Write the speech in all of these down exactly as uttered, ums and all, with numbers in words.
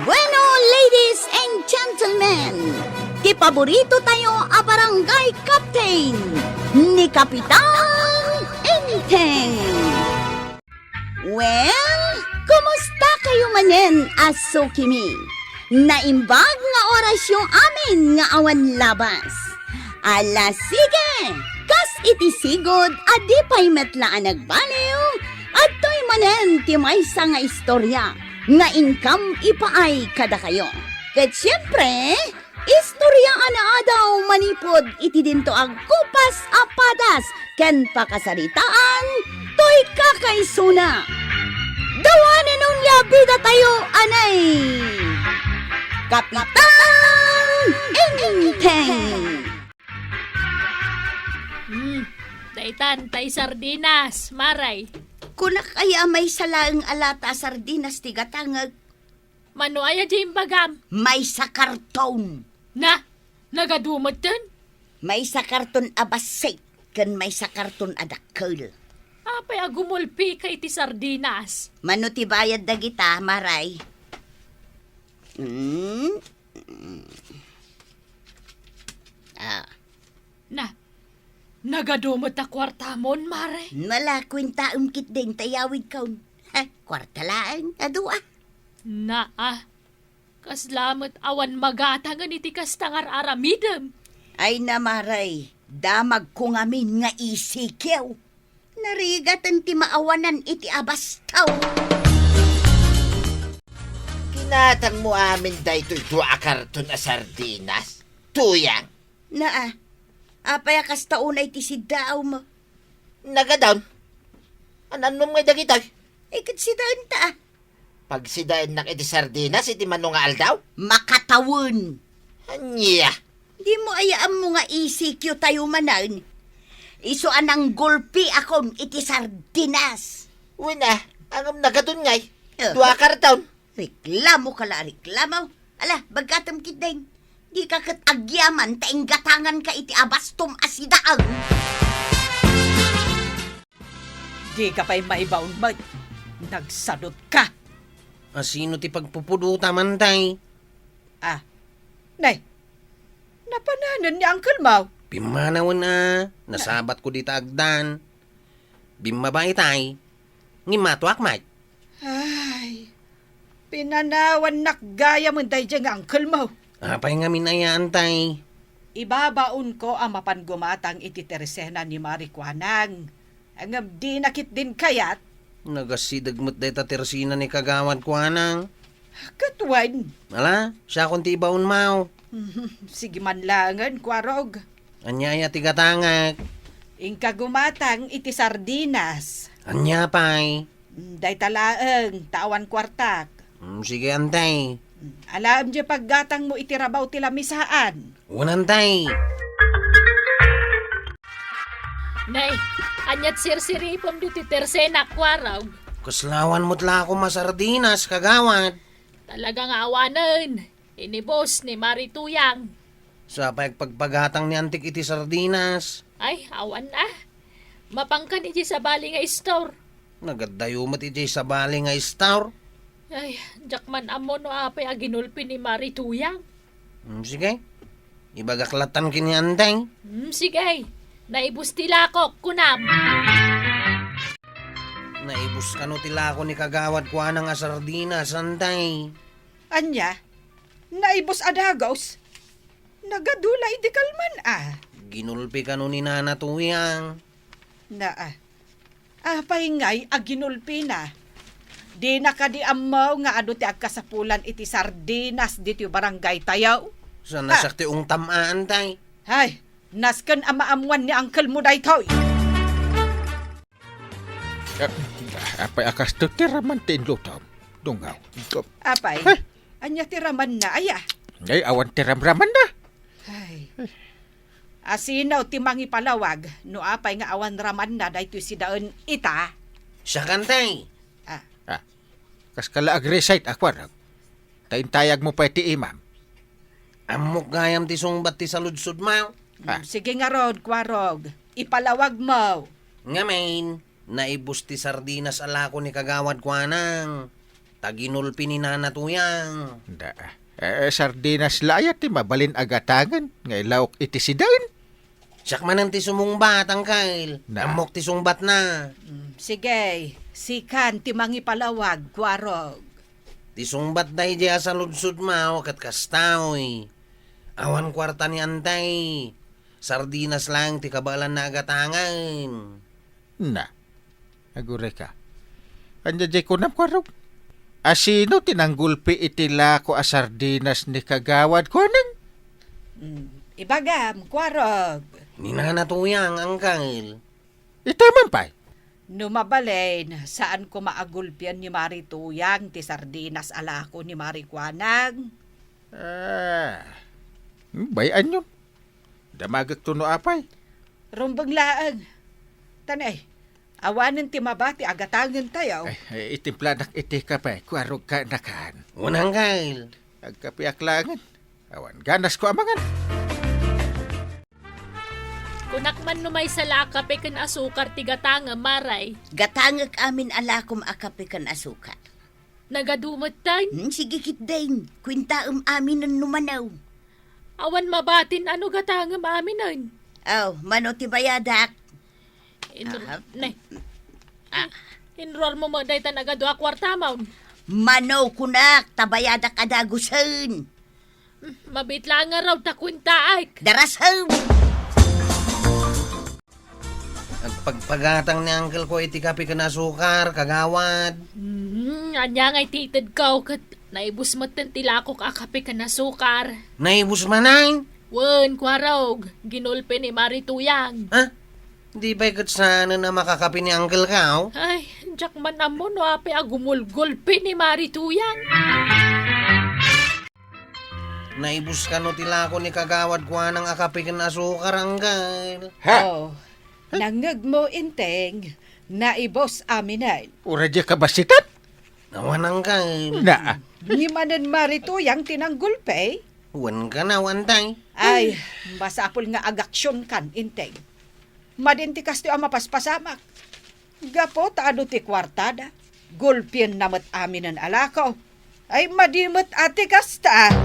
Bueno, ladies and gentlemen, ti paborito tayo a barangay captain, ni Kapitan Enteng. Well, kumusta kayo manen a sukimi? Naimbag nga orasyo amin nga awan labas. Ala, sige! Kas iti sigud a di pay met la a nagbaliw, adtoy manen ti maysa nga istorya nga inkam ipaay kadakayo. Ket siempre, istorya a naadaw manipud iti dinto a gupas a padas ken pakasaritaan toy kakaisuna. Dawanen onia bidatayo, anay! Kapitan Enteng! Hmm, daytan tay sardinas, Maray. Kunak aya a maysa laeng a lata a sardinas ti gatangek. Mano aya diay imbagam? Maysa karton. Na, nagadu metten? Maysa karton a bassit ken maysa karton a dakkel. Apay a gumulpika iti sardinas? Mano ti bayad dagita, Maray? Hmm? Ah. Na, nagadu met a kuartamon, Mare? Nala, kuentaem ketdin ta iyawidkon. Ha, kuarta laeng, adu a. Naa, kasla met awan magatangen iti kasta nga ar-aramidem. Ay na, Mare, damagko ngamin nga E C Q. Narigaten ti maawanan iti abastaw. Kinatangmo amin daytoy dua a karton a sardinas, Tuyang? Naa, apay a kasta unay ti siddaawmo? Nagadun. An-annom ngay dagitoy? Ay, ket sidaenta a. Pagsidaennak iti sardinas iti mano nga aldaw? Makatawen. Ania? Dimo aya ammo nga E C Q tayo manen? Isu a nanggulpiakon iti sardinas. Wen a, ngem nagadun ngay. Eh. Dua a karton. Reklamoka la a reklamo. Ala, baggatem ketdin. Dika ket agyaman ta inggatanganka iti abastom a sidaen. Dika pay maibaon met. Nagsanotka. A, sino ti pagpupudotam, Antay? Ah, nay, napananen ni uncle mo? Pimmanawen a, nasabatko dita agdan. Bimmaba itay, ngem matuak met. Ay, pinanawannak gayam daydiay nga uncle mo. Apay ngamin aya, Antay? Ibabaonko a mapan gumatang iti tersena ni Mari Kuanang. Ngem dina ketdin kayat. Nagasideg met dayta tersena ni Kagawad Kuanang. Ket wen. Ala, siakon ti ibaonmo. Sige man laengen, Kuarog. Ania aya ti gatangek? Inka gumatang iti sardinas. Ania pay? Mm, dayta laeng, ta awan kuartak. Mm, sige, Antay. Mm, alaem diay paggatangmo iti rabaw ti lamisaan. Wen, Antay. Nay, aniat sirsiripem ditoy tersena, Kuarog? Kasla awan met la a sardinas, Kagawad. Talaga nga awanen. Inibus ni Mari Tuyang. Sa pay agpagpagatang ni Antik iti sardinas? Ay, awan a. Mapankan iti sabali nga istor. Nagaddayo met iti sabali nga istor? Ay, diak man ammo no apay a ginulpi ni Mari Tuyang. Hmm, sige. Ibagak latan ken ni Antay. Hmm, sige. Naibus ti lakok, kunam. Naibus kano ti lako ni Kagawad Kuanang a sardinas, Antay? Ania? Naibus a dagos? Nagadu la idi kalman a. Ginulpi kano ni Nana Tuyang. Naa. Apay ngay a ginulpina? Dina kadi ammo nga adu ti agkasapulan iti sardinas ditoy barangay tayo? Sana siak ti ungtam-an, Tay. Hay, nasken a maammuan ni uncle mo daytoy. Eh, apay a kasto ti raman ti inlutom, Dungaw? Apay, ania ti ramanna, aya? Ay, awan ti ramramanna. Ay. Asino ti mangipalawag no apay nga awan ramanna daytoy sidaen ita? Siak, Tay. Ah. Ah. Kaskala ag-recite a kuarog. Ta intayagmo pay ti imam. Ammok gayam ti sungbat ti saludsodmo. Ah. Mm, sige ngarud, kuarog. Ipalawagmo. Ngamin, naibus ti sardinas a lako ni Kagawad Kuanang. Ta ginulpi ni Nana Tuyang. Da, eh, sardinas la aya ti mabalin a gatangen nga ilaok iti siden? Siak manen ti sumungbat, Angkel. Na. Ammok ti sungbatna. Mm, sige, sikan ti mangipalawag, Kuarog. Ti sungbatda idiay a saludsodmo ket kasta, oy. Awan kuarta ni Antay. Sardinas laeng ti kabaelanna a gatangen. Na, agurayka. Ania diay kunam, Kuarog? A sino ti nanggulpi iti lako a sardinas ni Kagawad Kuanang? Mm, ibagam, Kuarog. Ni Nana Tuyang, Angkel. Ita man pay? No mabalin, saan koma a gulpien ni Mari Tuyang ti sardinas a lako ni Mari Kuanang? Ah, bay-an yon. Damagekto no apay. Rumbeng laeng. Tanay, awanen ti mabati a gatangentayo. Ay, ay, itimplanak iti kape, Kuarog, ken nakan. Wen, Angkel. Agkapeak laengen. Awan ganasko a mangan. Kunak man no maysa la a kape ken asukar ti gatangem, Mari. Gatangek amin a lakom a kape ken asukar. Nagadu metten? Hmm, sige ketdin. Kuentaem aminen no mano. Awan mabatin a no gatangem aminen. Aw, mano ti bayadak? In-, Aha. Nay. Ah. Inruarmo met dayta nagadu a kuartamon. Mano kunak, ta bayadak a dagusen. Mabiit laeng ngarud ta kuentaek. Darasem! Agpagpagatang ni Uncle ko iti kape ken asukar, kagawad. Hmm, ania ngay ti itedko ket naibus metten ti lakok a kape ken asukar. Naibus manen? Wen, Kuarog, ginulpi ni Mari Tuyang. Ha? Di pay ket saanen a makakape ni Uncle ko? Ay, diak man ammo no apay a gumulgulpi ni Mari Tuyang. Naibus kano ti lako ni kagawad Kuanang a kape ken asukar, Uncle? Ha? Oh, nangngegmo, Enteng, naibus aminen. Uray diay kabasitan? Awan, Uncle. Naa. Ni manen Mari Tuyang ti nanggulpi? Wen kano, Antay. Ay, masapul nga agaksionkan, Enteng. Madi ti kastoy a mapaspasamak. Gapu ta adu ti kuartada, gulpienna met aminen a lako. Ay, madi met a ti kasta.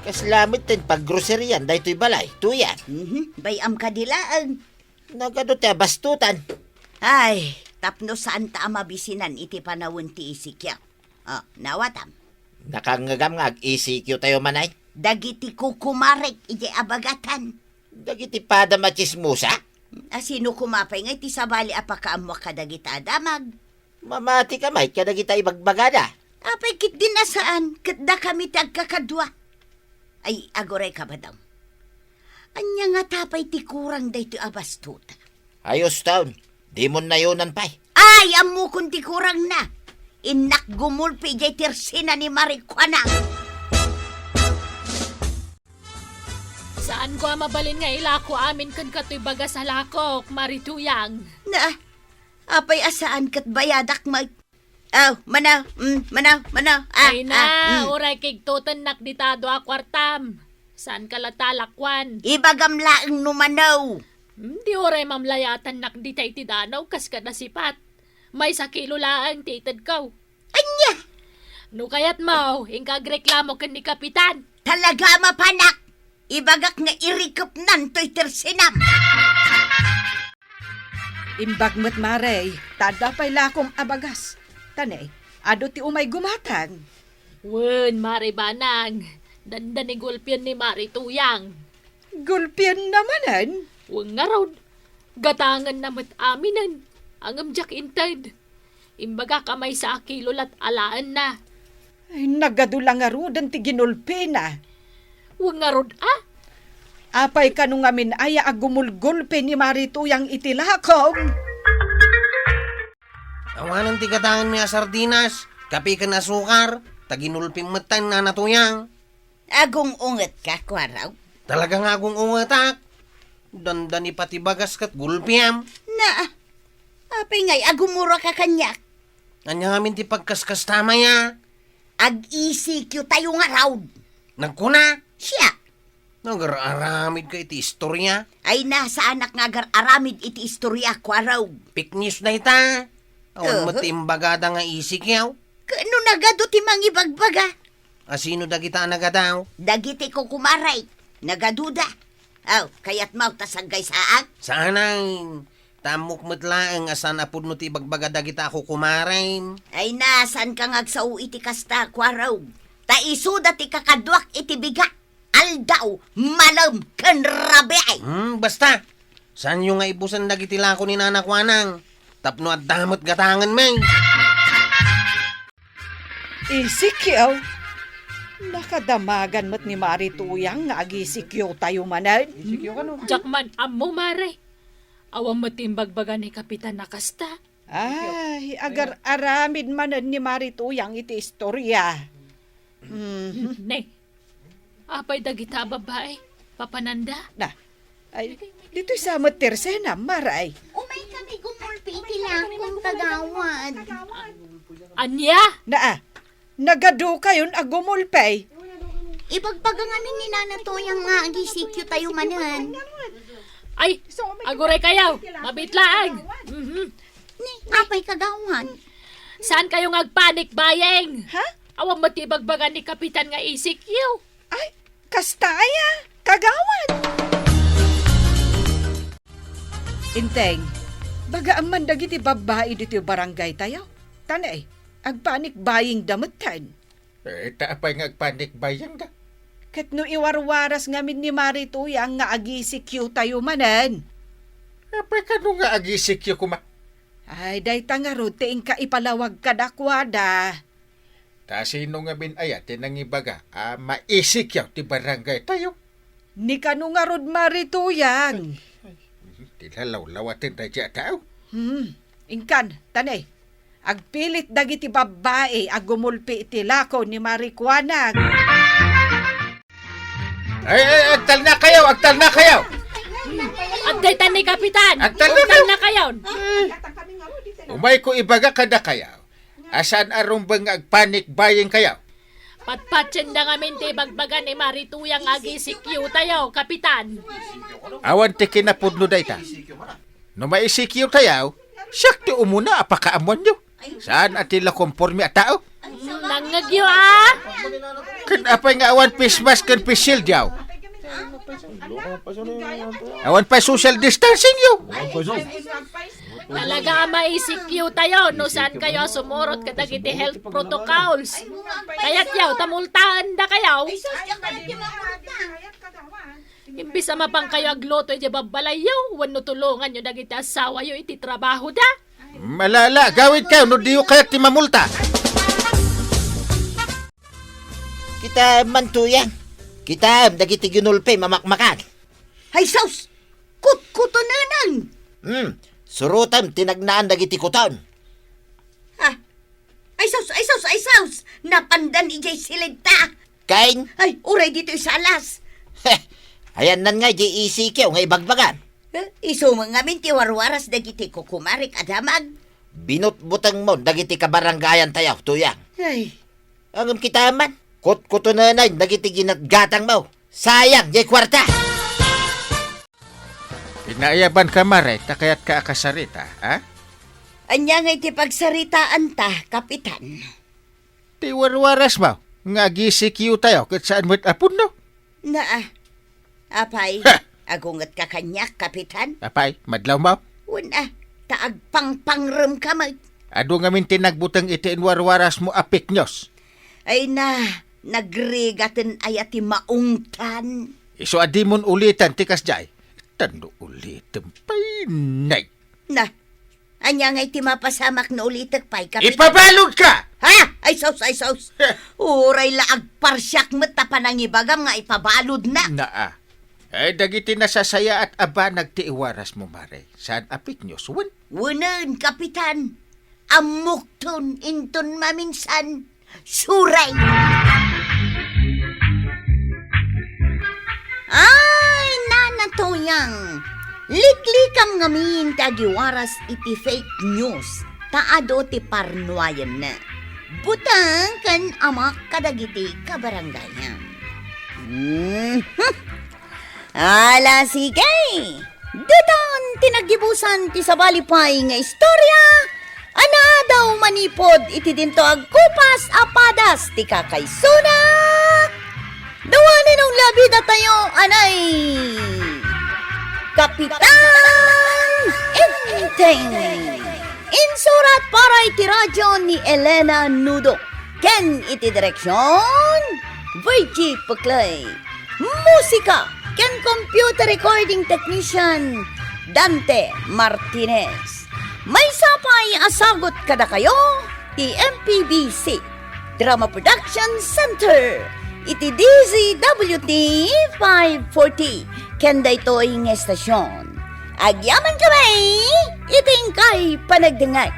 Kasla met ti paggroserian daytoy balay, Tuyang. Mhm, bay-am kadi laeng. Nagadu ti abastotan. Ay, tapno saanta a mabisinan iti panawen ti E C Q. Oh, nawatam. Nakangngegam nga ag-E C Q tayo manay? Dagiti kukumarek idiay abagatan. Dagiti padam a tsismosa? A sino koma pay nga iti sabali a pakaammoak kadagita a damag? Mamati ka met kadagita ibagbagada. Apay ketdin a saan, ket dakami ti agkakadua. Ay, aguray ka, Badong. Ania ngata pay ti kurang daytoy a bastota? Ay, uston, dimon nayonan pay. Ay, ammokon ti kurangna. Innak gumulpi idiay tersina ni Mari Kuanang. Saanko a mabalin nga ilako amin ken katoy bagas a lakok, Mari Tuyang. Na, apay a saan ket bayadak met? Aw, mano, mm, mano, mano, ah, Ay na, ah, mm. Uray kigtutennak dita a dua a kuartam. Saanka latta a lakuan? Ibagam laeng no mano. Hmm, di uray mamlayatannak dita iti danaw kas kada sipat. Maysa kilo laeng ti itedko. Ania? No kayatmo, inka agreklamo ken ni Kapitan. Talaga a mapanak! Ibagak nga irikepnan toy tersinam! Imbag met, Mari, ta adda pay lakom a bagas. Tani, adu ti umay gumatang. Wen, Mari Banang, dandani gulpien ni Mari Tuyang. Gulpienna manen? Wen ngarud, gatangenna met aminen, ngem diak inted. Imbagak a maysa a kilo lat alaenna. Ay, nagadu la ngaruden ti ginulpina. Wen ngarud a? Apay kano ngamin aya a gumulgulpi ni Mari Tuyang iti lakom? Awanen ti gatangenmi a sardinas, kape ken asukar, ta ginulpim met ta ni Nana Tuyang. Agung-ungetka, Kuarog? Talaga nga agung-ungetak. Dandani pati bagas ket gulpiam. Na, apay ngay, agumuraka kaniak? Ania ngamin ti pagkaskastam aya? Ag-E C Q tayo ngarud. Nagkuna? Siak. Nagar-aramid ka iti istoria? Ay na, saanak nga agar-aramid iti istoria, Kuarog. Fake news dayta. Awan met ti imbagada nga isik, yaw. Ket no nagadu ti mangibagbaga? A, sino dagita a nagadu? Dagiti kukumare. Nagaduda. Aw, kayatmo ta saggaysaak? Saan, ay. Ta ammok met laeng a saan a pudno ti ibagbaga dagita a kukumare. Ay na, saanka nga agsao iti kasta, Kuarog. Ta isuda ti kakaduak iti bigat. Aldaw, malem, ken rabii. Hmm, basta. Saanyo nga ibusen dagiti lako ni Nana Kuanang tapno adda met gatangenmi. Isikyo? Nakadamagan met ni Mari Tuyang nga agisikyo tayo manen. Diak man ammo, Mare. Awan met ti imbagbaga ni Kapitan a kasta. Ay, agar-aramid manen ni Mari Tuyang iti istorya. Mhm. Ne, apay dagita a babbai? Papananda? Na, ay, ditoy sa met ti Rosena, Mare. Umay kami gumulpi iti lakon, kagawad. Ania? Na, ah, nagadukayon a gumulpi. Ibagbaga ngamin ni Nana Tuyang nga agisikyo tayo manen. Ay, aguraykayo, mabiit laeng. Mhm. Ni, apay, kagawad? Saan kayo nga agpanik buying? Ha? Awan met ti ibagbaga ni Kapitan nga isikyo. Ay, kasta aya, kagawad. Inteng, bagaam man dagiti babbai ditoy barangay tayo. Tan, eh, agpanik buying da metten. Eh, ta apay nga agpanik buying da? Ket no iwarwaras ngamin ni Mari Tuyang nga agisikyo tayo manen. Apay kano nga agisikyo koma? Ay, dayta ngarud ti inka ipalawag kadakuada. Ta sino ngamin aya ti nangibaga a maisikyo ti barangay tayo? Ni kano ngarud Mari Tuyang? Ay, ti lalawlawaten daydi a tao. Hmm, inkan, tan, eh. Agpilit dagiti babbai a gumulpi iti lako ni Mari Kuanang. Ay, ay, agtalnakayo, agtalnakayo! Adda itan ni Kapitan! Agtalnakayo! Agtalnakayon! Ay, umayko ibaga kadakayo a saan a rumbeng nga agpanik buying kayo. Patpatien da ngamin ti ibagbaga ni Mari Tuyang nga agisikyo tayo, Kapitan. Awan ti kinapudno dayta. No maisikyo tayo, siak ti umuna a pakaammoanyo. Saan a ti la konporme a tao. Mm, nangngegyo, a? Ken apay nga awan face mask ken face shield diaw? Awan pay social distancing yo. Talaga a maisikyo tayo no saan kayo a sumurot kadagiti health protocols. Kayatyo ta multaen da kayo. Imbis a mapan kayo agluto iti babbalayyo, wenno tulonganyo dagiti asawayo iti trabahoda. Malala, gawid kayo no diyo kayat ti mamulta. Kita man, Tuyang. Kitaem dagiti ginulpi mamakmakan. Hay sus! Kutkutonenen! Hmm, surotem ti nagnaan dagiti kuton. Ha? Ay sus, ay sus, ay sus! Napandan idiay silidta! Kain? Ay, uray ditoy salas! Heh, ayannan nga idiay isikyo nga ibagbagam. Eh, isu met ngamin ti warwaras dagiti kukumarek a damag. Binutbutengmon dagiti kabarangayan tayo, Tuyang. Ay. Ngem kitaem man, kutkutonenen dagiti ginatgatangmo. Sayang diay kuarta. Inaayabanka, Mare, ta kayatka a kasarita, a? Ania ngay ti pagsaritaanta, Kapitan? Ti warwarasmo nga agisikyo tayo ket saan met a pudno? Naa. Apay, ha! Agungetka kaniak, Kapitan? Apay, madlawmo? Wen a, ta agpangpangremka met. Adu ngamin ti nagbuteng iti inwarwarasmo a fake news. Ay na, nagrigaten aya ti maungtan. Isu a dimon uliten ti kasdiay. Ta no ulitem pay, nay. Na, ania ngay ti mapasamak no ulitek pay, Kapitan? Ipabaludka! Ha? Ay sus, ay sus. Heh. Uray la agparsiak met ta panangibagam nga ipabaludna. Naa. Ay, dagiti nasasayaat a banag ti iwarasmo, Mare. Saan a fake news, wen? Wenen, Kapitan. Ammokton inton maminsan. Suray! Ay, Nana Toyang, liklikam ngamin ti agiwaras iti fake news, ta adu ti parnuayenna. Buteng ken amak kadagiti kabarangayam. Mhm. Ala, sige! Ditan ti naggibusan ti sabali pay nga istorya, a Ipod iti dinto agkupas a padas ti kakaisuna. Duanen ong labida tayo, anay Kapitan Enteng. Insurat para iti radyo ni Elena Nudo. Ken iti direksyon, Virgie Puclay. Musika ken computer recording technician, Dante Martinez. Maysa pay a sagut kadakayo ti M P B C Drama Production Center iti D Z W T five forty ken daytoy nga estasyon. Agyaman kami iti inkay panagdengngeg.